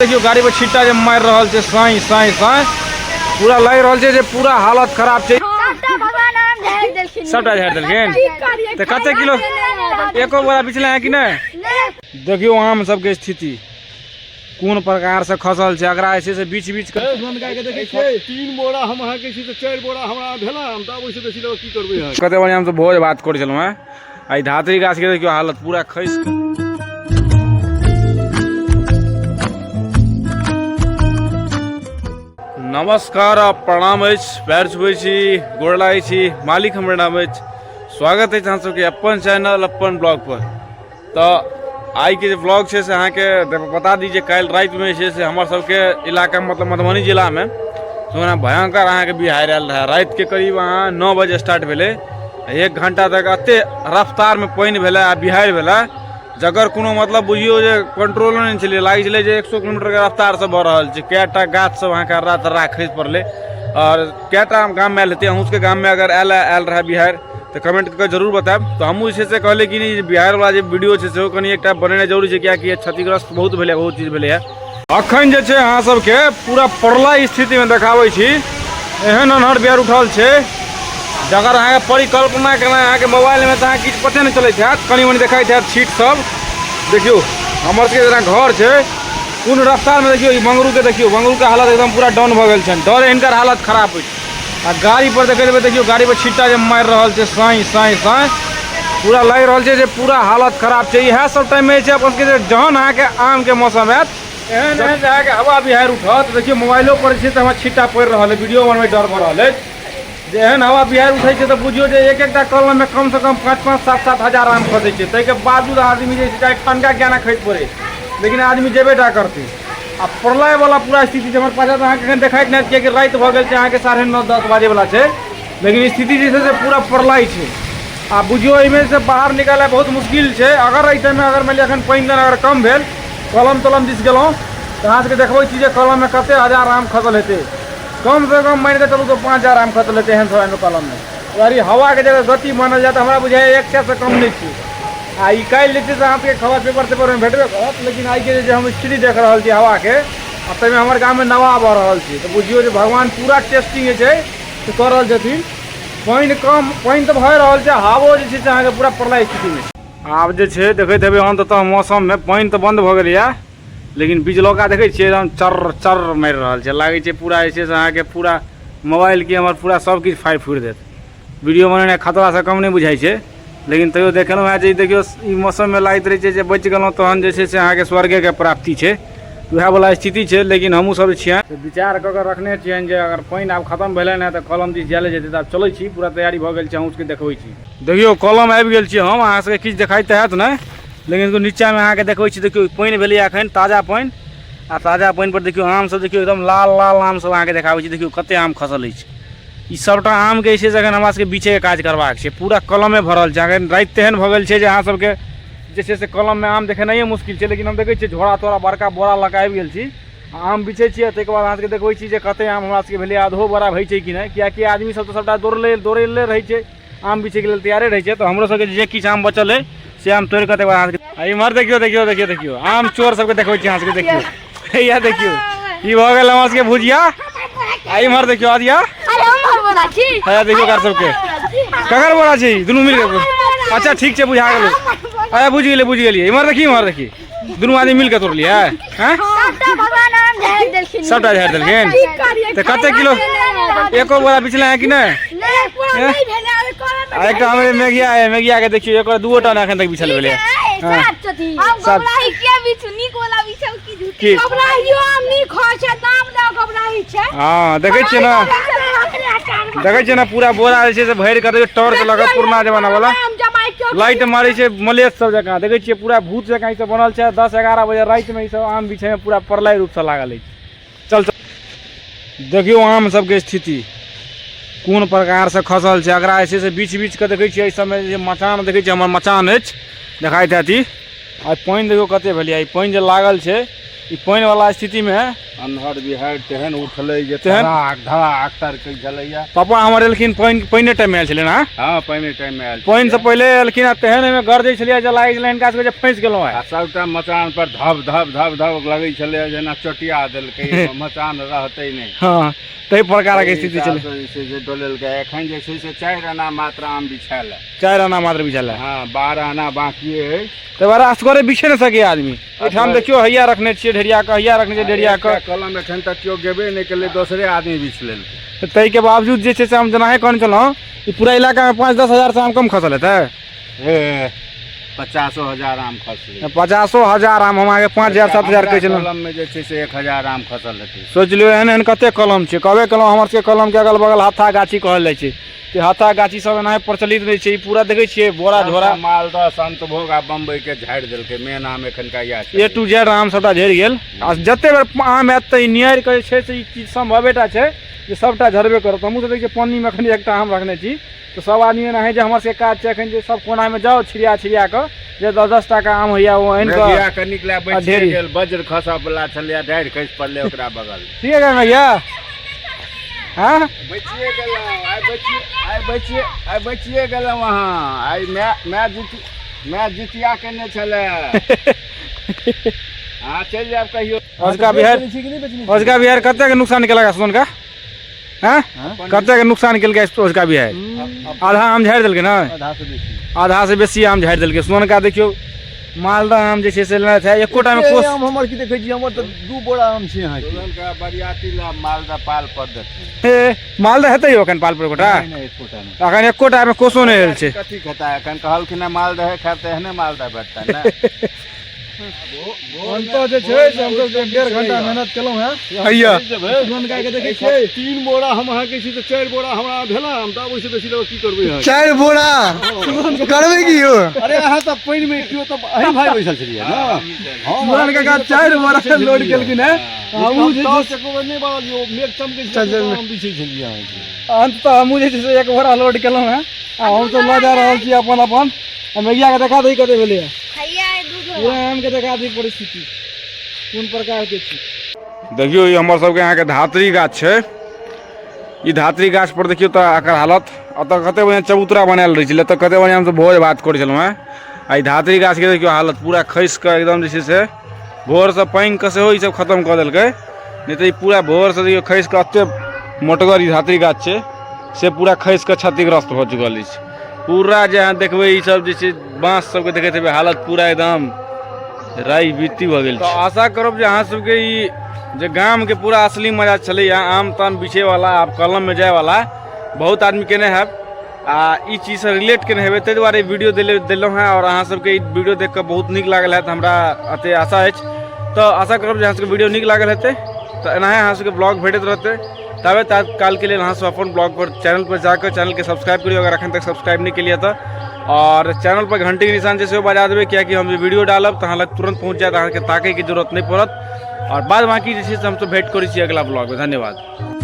देखियौ गाड़ी पर छिट्टा जे मारि रहल छै, साई साई साई पूरा लागि रहल छै जे पूरा हालत खराब छै। सबटा भगवान आम झाड़ि देलखिन। सबटा झाड़ि देलखिन। की करियै? तऽ कते किलो एको बोरा बिछले है कि नहि? नहि। देखियौ आम सबके स्थिति कोन प्रकार से खसल छै। एकरा जे छै से बीच बीच के 3 बोरा हम अहाँके छी तऽ 4 बोरा हमरा भेला। हम तऽ आब ओहिसँ बेसी लऽ की करबै अहाँ? कते बढ़िआँ हमसब भोज भात करै छलहुँ हेँ। आ ई धात्री गाछ के देखियौ हालत पूरा खसि कऽ। नमस्कार आ प्रणाम अछि, पैर छुबै छी, गोर लागै छी, मालिक हमर नाम अछि। स्वागत अछि अहाँ सबके अपन चैनल अपन ब्लॉग पर। तऽ आइके जे ब्लॉग छै से अहाँके बता दी जे काल्हि रातिमे जे छै से हमर सबके इलाका मतलब मधुबनी जिलामे ओना भयंकर अहाँके बिहाड़ि आयल रहै। रातिके करीब अहाँ 9 बजे स्टार्ट भेलै, 1 घंटा तक एते रफ्तारमे पानि भेलै आ बिहाड़ि भेलै जकर कोनो मतलब बुझियौ जे कंट्रोलो नहि छलै। लागै छलै जे 100 किलोमीटरके रफ्तारसँ भऽ रहल छै। कएटा गाछ सब अहाँके अर्रा तर्रा खसि पड़लै आओर कएटा गाममे आयल हेतै। अहूँ सबके गाममे अगर आयल रहै बिहाड़ि तऽ कमेंट कऽ जरूर बतायब। तऽ हमहूँ जे छै से कहलियै कि नहि बिहारवला जे वीडियो छै सेहो कनि एकटा बनेनाइ जरूरी छै, किएकि क्षतिग्रस्त बहुत भेलै, बहुत चीज भेलै। अखन जे छै अहाँ सबके पूरा प्रलय स्थितिमे देखाबै छी। एहन अन्हर बिहार उठल छै जकर अहाँके परिकल्पना केनाइ अहाँके मोबाइलमे तऽ अहाँ किछु पते नहि चलैत हैत, कनि मनि देखाइत हैत छीट सब। देखियौ हमर सबके जेना घर छै कोन रफ्तारमे, देखियौ ई मंगरूके, देखियौ मंगरूके हालत एकदम पूरा डाउन भऽ गेल छनि, डरे हिनकर हालत खराब अछि। आ गाड़ी पर देखैत हेबै, देखियौ गाड़ी पर छिट्टा जे मारि रहल छै, साई साई साई पूरा लागि रहल छै जे पूरा हालत खराब छै। इएह सब टाइममे जे छै अपन सबके जे जहन अहाँके आमके मौसम आयत एहन एहन जे अहाँके हवा बिहाड़ि उठत, देखियौ मोबाइलो पर जे छै से हमरा छिट्टा पड़ि रहल अछि, वीडियो बनबै डर भऽ रहल अछि जे एहन हवा बिहाड़ि उठै छै तऽ बुझियौ जे एक एकटा कलममे कमसँ कम 5-5 7-7 हजार आम खसै छै। ताहिके बावजूद आदमी जे छै चाहे ठनका किया नहि खसि पड़ै, लेकिन आदमी जेबे टा करतै। आ प्रलयवला पूरा स्थिति छै। हमर पाछाँ तऽ अहाँके एखन देखाइत नहि, किएकि राति भऽ गेल छै, अहाँके 9:30-10 बाजैवला छै, लेकिन स्थिति जे छै से पूरा प्रलय छै। आ बुझियौ एहिमे से बाहर निकलनाइ बहुत मुश्किल छै। अगर एहि टाइममे अगर मानि लिअ एखन पानि तानि अगर कम भेल, कलम तलम दिस गेलहुँ तऽ अहाँ सबके देखबै छी जे कलममे कते हजार आम खसल हेतै। कमसँ कम मानिकऽ चलू तऽ 5000 आम खसल हेतै एहन समयमे कलममे। अगर ई हवाके जगह गति मानल जाय तऽ हमरा बुझाइए 100सँ कम नहि छै। आ ई काल्हि जे छै से अहाँ सबके खबर पेपर तेपरमे भेटबे करत, लेकिन आइके जे हम स्थिति देख रहल छी हवाके, आ ताहिमे हमर गाममे नवाह भऽ रहल छै, तऽ बुझियौ जे भगवान पूरा टेस्टिंग जे छै से कऽ रहल छथिन। पानि कम, पानि तऽ भए रहल छै, हवो जे छै से अहाँके पूरा प्रलय स्थितिमे छै। आब जे छै देखैत हेबै अन्ततः मौसममे पानि तऽ बन्द भऽ गेलैए, लेकिन बिजलौका देखै छियै एकदम चर्र चर्र मारि रहल छै। लागै छै पूरा जे छै से अहाँके पूरा मोबाइलके हमर पूरा सब किछु फाड़ि फूड़ि देत। वीडियो बनेनाइ खतरासँ कम नहि बुझाइ छै, लेकिन तैयो देखेलहुँ हेँ जे देखियौ ई मौसममे लागैत रहै छै जे बचि गेलहुँ तहन जे छै से अहाँके स्वर्गेके प्राप्ति छै, वएहवला स्थिति छै। लेकिन हमहूँ सब छियनि विचार कऽ कऽ रखने छियनि जे अगर पानि आब खतम भेलनि हेँ तऽ कलम दिस जाय लए जेतै। तऽ आब चलै छी, पूरा तैयारी भऽ गेल छै, अहूँ सबके देखबै छी। देखियौ कलम आबि गेल छी हम, अहाँ सबके किछु देखाइत तऽ हैत नहि, लेकिन नीचाँमे अहाँके देखबै छी। देखियौ पानि भेलैए एखन ताजा पानि, आ ताजा पानि पर देखियौ आम सब, देखियौ एकदम लाल लाल आम सब अहाँके देखाबै छी। देखियौ कते आम खसल अछि। ई सबटा आमके जे छै से एखन हमरा सबके बीछेके काज करबाक छै। पूरा कलमे भरल छै। एखन राति तेहन भऽ गेल छै जे अहाँ सबके जे छै से कलममे आम देखेनाइए मुश्किल छै, लेकिन हम देखै छियै झोरा तोरा बड़का बोरा लऽ कऽ आबि गेल छी, आम बिछै छियै। ताहिके बाद अहाँ सबके देखबै छी जे कते आम हमरा सबके भेलै, आधो बोरा होइ छै कि नहि, किएकि आदमी सब तऽ सबटा दौड़ले रहै छै, आम बिछैके लेल तैयारे रहै छै। तऽ हमरो सबके जे किछु आम बचल अइ से आम तोड़ि कऽ तकर बाद अहाँ सबके इम्हर देखियौ देखियौ देखियौ देखियौ आम चोर सबके देखबै छी अहाँ सबके। देखियौ हैया देखियौ ई भऽ गेल हमर सबके भुजिया। आ इम्हर देखियौ आदिया, हैया देखियौ ओकर सबके ककर बोरा छै, दुनू मिल कऽ। अच्छा ठीक छै, बुझा गेलै। अरे बुझि गेलियै बुझि गेलियै। इम्हर देखी इम्हर देखी, दुनू आदमी मिल कऽ तोड़लियै हैं? सबटा झाड़ि देलखिन। तऽ कते किलो एको बोरा बिछले है कि नहि? आ एकटा हमरे मेघिया है, मेघिया के देखियौ एकर दूओ टा एखन तक बिछल भेलै। हँ देखै छियै ने, देखै छियै ने पूरा बोरा जे छै से भरि कऽ टॉर्च लऽ कऽ पुरना जमाना वाला लाइट मारै छै मलेश सब जकाँ। देखै छियै पूरा भूत जकाँ ई सब बनल छै। 10-11 बजे रातिमे ई सब आम बिछैमे पूरा प्रलय रूपसँ लागल अछि। चल चल देखियौ आम सबके स्थिति कोन प्रकारसँ खसल छै। एकरा जे छै से बीछ बीछ कऽ देखै छियै एहि सबमे जे मचान देखै छियै, हमर मचान अछि देखाइत हैत ई। आ पानि देखियौ कते भेलैए। ई पानि जे लागल छै, ई पानिवला स्थितिमे अन्हर बिहाड़ि तेहन उठलै जे तेहन? धड़ाक धड़ाक तरकै छलैया। पापा हमर एलखिन, पानि पानिए टाइममे आयल छलै ने? हँ, पानि टाइममे आयल। पानिसँ पहिले एलखिन आ तेहन एहिमे गरजै छलियै जे लागै छलै हिनका सबके जे फँसि गेलहुँ। आ सबटा मचान पर धब धब धब धब लगै छलै, जेना चोटिया देलकै, मचान रहतै नहि। हँ, ताहि प्रकारक स्थिति छलै। हिसाबसँ जे छै से डोलेलकै। एखन जे छै से 4 आना मात्र आम बिछायल है। 4 आना मात्र बिछायल है। हँ, 12 आना बाँकी अछि। ताहि दुआरे असगरे बिछे नहि सकैए आदमी। एहिठाम देखियौ, हैया रखने छियै ढेरिया कऽ, हैया रखने छियै ढेरिया कऽ। एकटा कलम एखन तक केओ गेबे नहि केलै, दोसरे आदमी बिछ लेलकै। ताहिके बावजूद जे छै से हम जेनाहे कहने छलहुँ, ई पूरा इलाकामे 5-10 हजार से आम कम खसल हेतै? हे, 50 हजार आम खसलै। 50 हजार आम, हम अहाँके 5 हजार 7 हजार कहै छलहुँ। कलम मे जे छै से 1000 आम खसल हेतै। सोचि लियौ, एहन एहन कते कलम छै। कहबे केलहुँ, हमर सबके कलमके अगल बगल हाथा गाछी कहल जाइ छै। तऽ हाथा गाछी सब एनाहे प्रचलित रहै छै। ई पूरा देखै छियै बोरा झोरा। मालदह, संतभोग आ बम्बई के झाड़ि देलकै। मेन आम एखनका इएह छै। ए टू जेड आम सबटा झड़ि गेल। आ जते बेर आम आयत तऽ ई निहारि कऽ जे छै से ई चीज सम्भवेटा छै जे सबटा झड़बे करत। हमहूँ सब देखै छियै, पन्नीमे एखन एकटा आम रखने छी। तऽ सब आदमी एनाहे जे हमर सबके काज छै एखन जे सब कोनामे जाउ, छिड़िया छिड़िया कऽ जे 10-10 टाका आम होइया ओ आनि कऽ मेघिया कनिक ला बचि ढेरी। गेल। वज्र खसऽ वाला छलैया, डाढ़ि खसि पड़लै ओकरा बगल। ठीक है भैया, हाँ। बचिए गेलहुँ आइ, बचिए, आइ बचिए, आइ बचिए गेलहुँ अहाँ। आइ माय माय जीत माय जितिया केने छलै। अहाँ चलि जायब कहियो। अजुका बिहार, अजुका बिहार कतेक नुकसान केलक सोनका? हाँ, कतेक नुकसान केलकै अजुका बिहार? आधा आम झाड़ि देलकै ने? आधा से बेसी। आधा से बेसी आम झाड़ि देलकै सोनका। देखियौ, मालदह आम जे छै से लेने छै, एकोटा मे कोस आम हमर की देखै छी? हमर तऽ 2 बोरा आम छै अहाँके। सोनका बरियाती ला मालदह पाल पर देथिन। हे, मालदह हेतै यौ एखन पाल पर एकोटा? नहि, नहि, एकोटा नहि। एखन एकोटा मे कोसो नहि आयल छै। कथी खेता एखन? कहलखिन हँ मालदह खायब तऽ एहने मालदह भेटतै ने। अंतः जे छै से हमसब 1.5 घंटा मेहनत केलहुँ हेँ। हैया सोनका के देखै छियै। 3 बोरा हम अहाँके छी तऽ 4 बोरा हमरा भेल आम। तऽ आब ओहिसँ बेसी लेबै की करबै अहाँ? 4 बोरा करबै की यौ? अरे, अहाँ तऽ पानिमे केओ तऽ अहीं भाई बैसल छलियै ने, हम सुमन काका 4 बोरा लोड केलखिन हेँ। हमहूँ जे छै एको बेर नहि बारल यौ, मेघ चमकै चल, छलै चल। तऽ आम बिछै छलियै अहाँके। अंततः हमहूँ जे छै से 1 बोरा लोड केलहुँ हेँ आ हमसब लऽ जा रहल छी अपन अपन। आ मैया के देखा दही कते भेलै। हैया दूध। पूरा आम के देखा दी, परिस्थिति कोन प्रकार के छै। देखियौ, ई हमर सबके अहाँके धात्री गाछ छै। ई धात्री गाछ पर देखियौ तऽ एकर हालत। एतऽ कते बढ़िआँ चबूतरा बनायल रहै छलै, एतऽ कते बढ़िआँ हमसब भोज भात करै छलहुँ हेँ। आ ई धात्री गाछके देखियौ हालत, पूरा खसि कऽ एकदम जे छै से भोरसँ पानिके सेहो ई सब खतम कऽ देलकै। नहि तऽ ई पूरा भोरसँ देखियौ खसि कऽ, एते मोटगर ई धात्री गाछ छै से पूरा खसि कऽ क्षतिग्रस्त भऽ चुकल अछि पूरा। जे अहाँ देखबै, ई सब जे छै बाँस सबके देखैत हेबै, हालत पूरा एकदम राइ बीती भऽ गेल। तऽ आशा करब जे अहाँ सबके ई जे गामके पूरा असली मजा छलैया, आम ताम बिछैवला, आब कलममे जायवला, बहुत आदमी केने हैब आ ई चीजसँ रिलेट केने हेबै, ताहि दुआरे वीडियो देलहुँ हेँ। आओर अहाँ सबके ई वीडियो देख कऽ बहुत नीक लागल हैत, हमरा एते आशा अछि। तऽ आशा करब जे अहाँ सबके वीडियो नीक लागल हेतै। तऽ एनाहे अहाँ सबके ब्लॉग भेटैत रहतै। ताबे कालके लेल अहाँ सब अपन ब्लॉग पर, चैनल पर जाकऽ चैनलके सब्सक्राइब करियौ अगर एखन तक सब्सक्राइब नहि केलियै तऽ, आओर चैनल पर घंटीके निशान छै सेहो बजा देबै, कियाकि हम जे वीडियो डालब तऽ अहाँ लग तुरन्त पहुँच जायत, अहाँके ताकैके जरूरत नहि पड़त। आओर बाद बाँकी जे छै से हमसब भेँट करै छी अगिला ब्लॉगमे। धन्यवाद।